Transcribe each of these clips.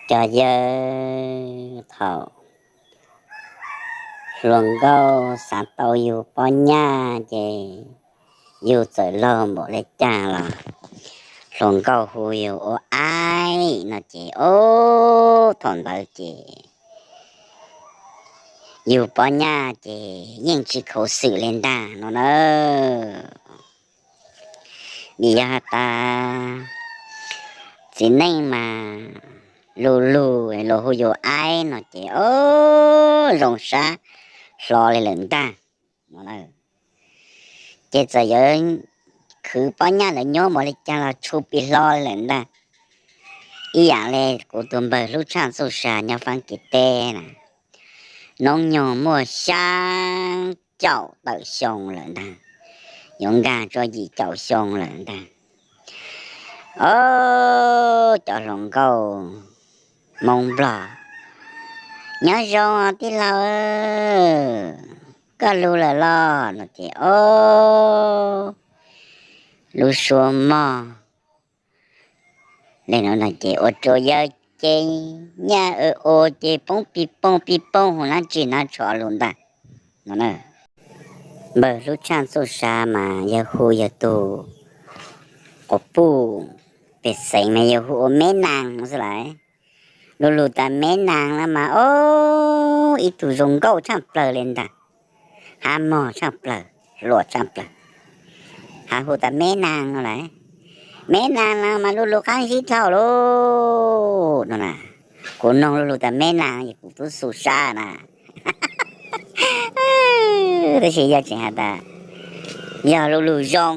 Cov yawg, thaum hluas nkauj xav tau yug pob nyaj ces yug txawm laug npaum le caag los hluas nkauj hu yug ua aib no ces, ob, thaum ntawd ces yug pob nyaj ces yeej tsis khuv xim le ntag no na. Vim yog has tas txiv neej mas lug lug luag hu yug aib no ces, ob, zoo sab hlo li lawm ntag no. Ces txawm yog khwv pob nyaj ntawd nyob npaum le caag los tshu pim hlo li lawm ntag. Ib yaam le kuv tug npawg hlub tshaj txuj sa nyob Faab Kis teb na, noob nyoog muaj xyaa caum tawm xyoo lawm ntag, yuav nkaag tsua yim caum xyoo lawm ntag. Ob, cov hluas nkauj Moob Nplog, nyob zoo tij laug, koj lug lawm los no ces, ob, lub suab mog le no ces ua rua yawg ces nyaj ua ces poob pig poog pig poog hu nab tsi nab tsho lug ntag no. Npawg hlub tshaj txuj sa mas yawg hu yawg tug quas puj pej xeem mas yawg hu ua Meb Naag no xwb lawm. Lug lug tas Meb Naag no mas, ob, ib tug zoo nkauj tshaj plawg le ntag, hab mog tshaj plawg, hluas tshaj plawg, hab hu tas Meb Naag no lawm. Meb Naag no mas lug lug qaab zib dlhau lauj no na. Kuv noog lug lug tas Meb Naag es kuv tub xu sab na. Tab sis yawg tseem has tas yog lug lug zoo.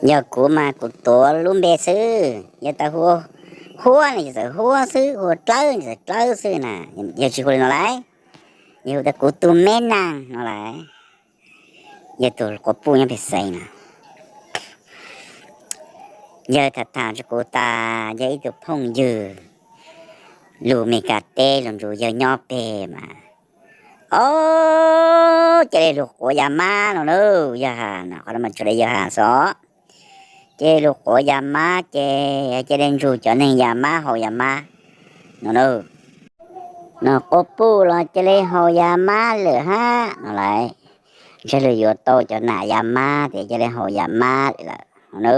Yog kuv mas kuv tuav lub npe xwb, yog tas hu Huab no yog txawm Huab xwb, hu Dlawb no txawm Dlawb xwb na, yog tsis hu li no lawm. Yog hu tas kuv tug Meb Naag no lawm. Yog tug quas puj nyob pej xeem na. Yawg tham tham rua kuv tas yog ib tug phooj ywg lug Mes Kas teb lug nrug yawg nyob peg mas, ob, ca le lug quav yas mab no na. Yawg has no, qhov no mas tsuas le yawg has xwb. Ca le lug quav yas mab ces ca le nrug cov neeg yas mab haus yas mab no na. No quas puj los ca le haus yas mab lawm hab no lawm. Ntshe lug yuav tau cov nam yas mab tes ca le haus yas mab lawm no na.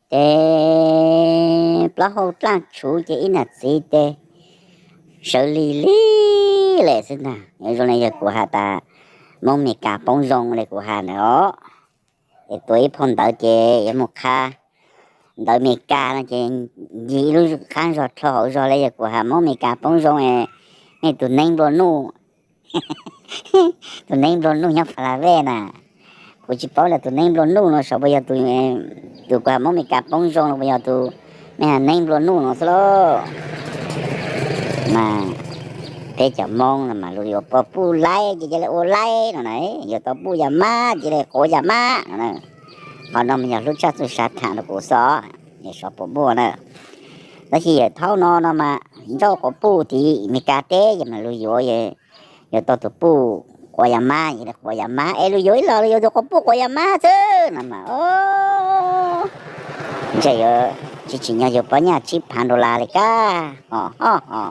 Ces plaub hau dlaaj tshuv ces ib nam txiv tes sawv lig lig le xwb ntag. Zoo le yawg kuv has tas Moob Mes Kas poob zoo le kuv has ntawd os. Es tuav ib phau ntawv ces yuav moog qha ntawv Mes Kas no ces ncig ib lub qaab zog dlhau hauv zog le yawg kuv has Moob Mes Kas poob zoo, mej tug neeb nplua nuj, tug neeb nplua nuj nyob Fas Las Vej na. Kuv tsis paub tas tug neeb nplua nuj no saib puas yog tus kuv has Moob Mes Kas poob zoo los puas yog tus mej has neeb nplua nuj no xwb lauj. Mas peb cov Moob no mas lug yuav quas puj laib ces ca le ua laib no na, yuav tau puj yas mab ces ca le quav yas mab no na. Qhov no mas yog hlub tshaj txuj sa tham rua kuv xwb, yog saib puas muaj na. Tab sis yawm thaub no no mas nrauj quas puj tim Mes Kas teb ces mas lug yuav, yuav tau tus puj quav yas mab, quav yas mab es lug yuav ib los lug yuav tus quas puj quav yas mab xwb no mas, ntshe yuav tsis tsim nyog yuav pob nyaj tsib phav dollar li kag ho ho ho.